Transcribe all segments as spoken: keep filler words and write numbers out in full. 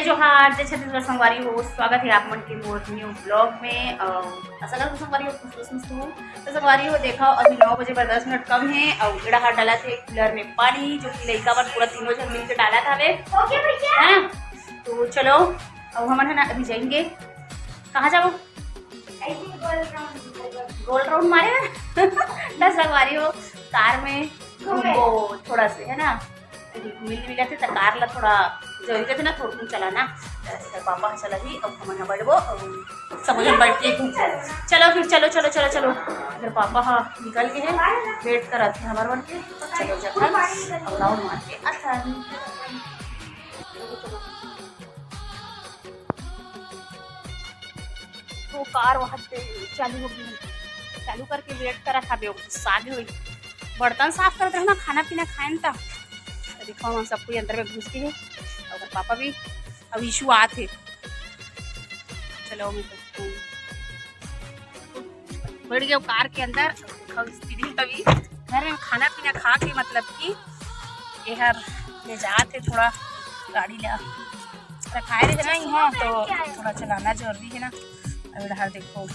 जोहार, जय छत्तीसगढ़ संगवारी हो, स्वागत हे आप मन के मोर न्यू ब्लॉग में। अउ आशा करत हों संगवारी हो, खुश खुश मस्त हो। तो संगवारी हो, देखा, अभी नौ बजे बर दस मिनट कम हे, अउ एड़ा हाथ डालत हे कूलर में पानी, जो कि लइका मन पूरा तीनों झन मिल के डालत हवे। ओके भैया। है ना? तो चलो, अब हमन है ना अभी जाएंगे। कहाँ जाबो? ऐसे गोल राउंड। गोल राउंड मारे। तो संगवारी हो, कार में घूमबो थोड़ा से, है ना? मिल मिलत हे त कार ला थोड़ा जरूरी रहिथे ना, थोड़कुन चलाना। त पापा ह चलाही, अब हमन ह बैठबो, अब सब झन बैठ के घूमबो। चलो फिर, चलो, चलो, चलो, चलो। इधर पापा ह निकल गे हे, वेट करत हे हमर मन के। चलो जखन अब राउंड मार के अच्छा। तो कार वहाँ पे चालू हो गई, चालू करके वेट करत हवे, गुस्सा भी हुई। बर्तन साफ करत रहना, खाना पीना खाएन त। तो देखो, हम सब कोई अंदर में घुस गए हैं, और पापा भी अब इशू आत हे। चलो, मैं तो बैठ गए कार के अंदर। देखो, स्पीडिंग तभी घर में खाना पीना खा के, मतलब कि एहर ले जात हे थोड़ा गाड़ी ला रखाए रहे ना यहाँ, तो थोड़ा चलाना जरूरी है ना। अब इधर देखो,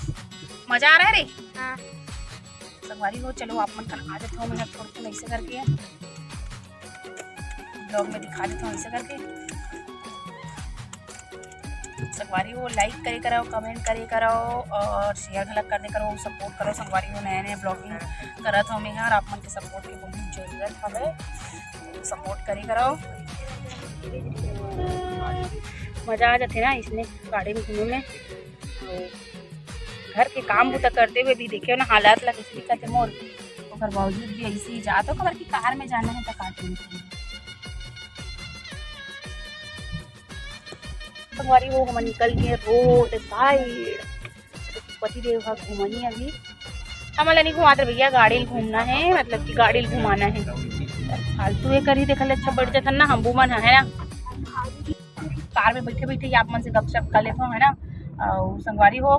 मजा आ रहा है रे। हाँ। संगवारी हो, चलो आप मन कन आ जाते हो, मैं थोड़ा थोड़ा ऐसे करके ब्लॉग में दिखा देता हूँ, ऐसे करके। संगवारी हो, लाइक करे करो, कमेंट करे करो और शेयर घलक कर दे करो, सपोर्ट करो संगवारी हो। नया नया ब्लॉगिंग करत हो मैं, और आप मन के सपोर्ट के बहुत जरूरत हवे, सपोर्ट करे करो। मजा आ जाथे ना इसने गाड़ी में घूमे में। तो घर के काम बूता करते हुए भी देखियो ना हालात ला कैसे दिखत हे मोर, ओकर बावजूद भी ऐसे ही जात हो, काबर कि कार में जाना है तो का टेंशन। संगवारी हो, हमन निकल गए रोड साइड। पति देव ह घूमही अभी, हमन ला नहीं घुमात रे भैया, गाड़ी ल घूमना है, मतलब कि गाड़ी ल घुमाना है। फालतू ये करी देखल अच्छा बैठ जाथन ना हमू मन ह, है ना। कार में बैठे बैठे ही आप मन से गपशप कर लेथो, है ना। और संगवारी हो,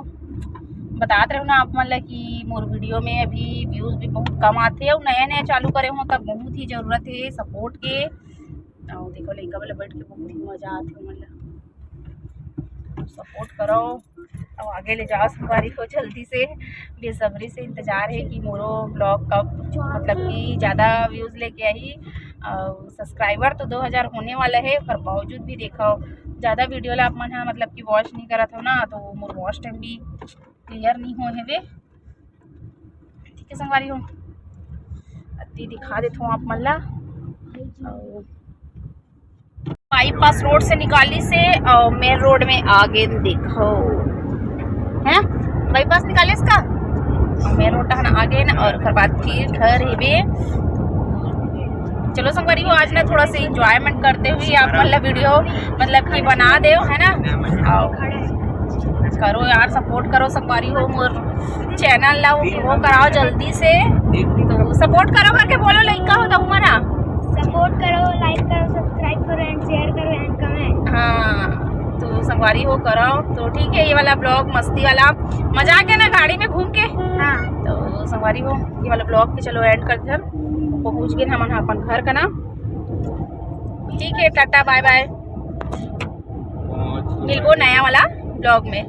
बतात रहे हो ना आप मन ला कि मोर वीडियो में अभी व्यूज भी बहुत कम आथे और नया नया चालू करे हो, तब बहुत ही जरूरत है सपोर्ट के। और देखो, लइका वाला बैठ के बहुत ही मजा आथे हमन ला। सपोर्ट करो और आगे ले जाओ संगवारी हो जल्दी से। बेसब्री से इंतजार है कि मोरो ब्लॉग कब, मतलब कि ज़्यादा व्यूज लेके आही। और सब्सक्राइबर तो दो हज़ार होने वाला है, पर बावजूद भी देखो, ज़्यादा वीडियो ला आप मन ह मतलब कि वॉच नहीं करत हो ना, तो मोर वॉच टाइम भी क्लियर नहीं हो हेवे। ठीक है संगवारी हो, अति दिखा देत हूँ आप मन ला। और बाईपास रोड से निकाली से और मेन रोड में आगे देखो, है ना, बाईपास निकाले इसका मेन रोड तहन आगे ना, और ओकर बाद फिर घर हेबे। चलो संगवारी हो, आज ना थोड़ा सा एंजॉयमेंट करते हुए आप मन ला वीडियो मतलब कि बना देव, है ना। और करो यार, सपोर्ट करो संगवारी हो, मोर चैनल ला वो कराओ जल्दी से। तो सपोर्ट करो करके बोलो, लइका हो तो हुआ ना। सपोर्ट करो, लाइक करो, सब्सक्राइब करो and share करो and comment। हाँ, तो संगवारी हो कराओ। तो ठीक है, ये वाला ब्लॉग मस्ती वाला, मजा आ गया ना गाड़ी में घूम के। हाँ। तो संगवारी हो, ये वाला ब्लॉग के चलो एंड कर दे, पहुँच गए हमन अपन घर का ना। ठीक है, टाटा बाय बाय, मिलबो नया वाला ब्लॉग में।